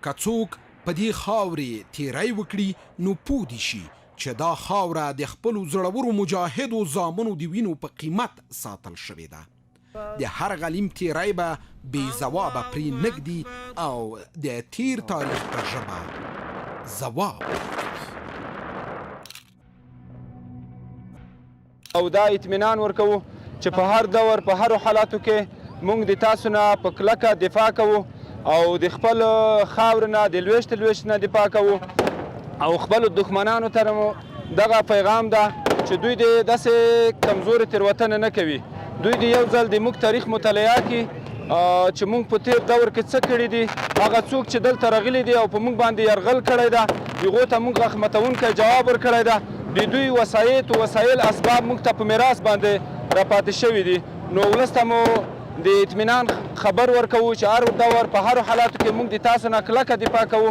که څوک په دې خاورې تېری وکړي نو پوه دې شي چې دا خاوره د خپلو زړورو مجاهدو زامنو د وینو په قیمت ساتل شوې ده. د هر غلیم تېری به بې ځوابه پرې نه ږدي او د تېر تاریخ په ژبه ځواب ورکوي. او دا اطمینان ورکوو چې په هر دور په هرو حالاتو کې مونږ د تاسو نه په کلکه دفاع کوو او د خپل خاور نه د لویشت لویشت نه دفاع کوو او خپل دښمنانو ته مو دغه پیغام ده چې دوی دې داسې کمزورې تېروتنه نه کوي. دوی دې یو ځل د موږ تاریخ مطالعه کړي چې موږ په تېر دور کې څه کړي دي. هغه څوک چې دلته راغلي دي او په موږ باندې یرغل کړی ده، هغو ته موږ غاښ ماتوونکی جواب ورکړی ده. د دوی وسایط، وسایل، اسباب موږ ته په میراث باندې راپاتې شوي دي. نو ولس ته مو د اطمینان خبر ورکوو چې هر دور په هرو حالاتو کې موږ د تاسو نه کلکه دفاع کوو.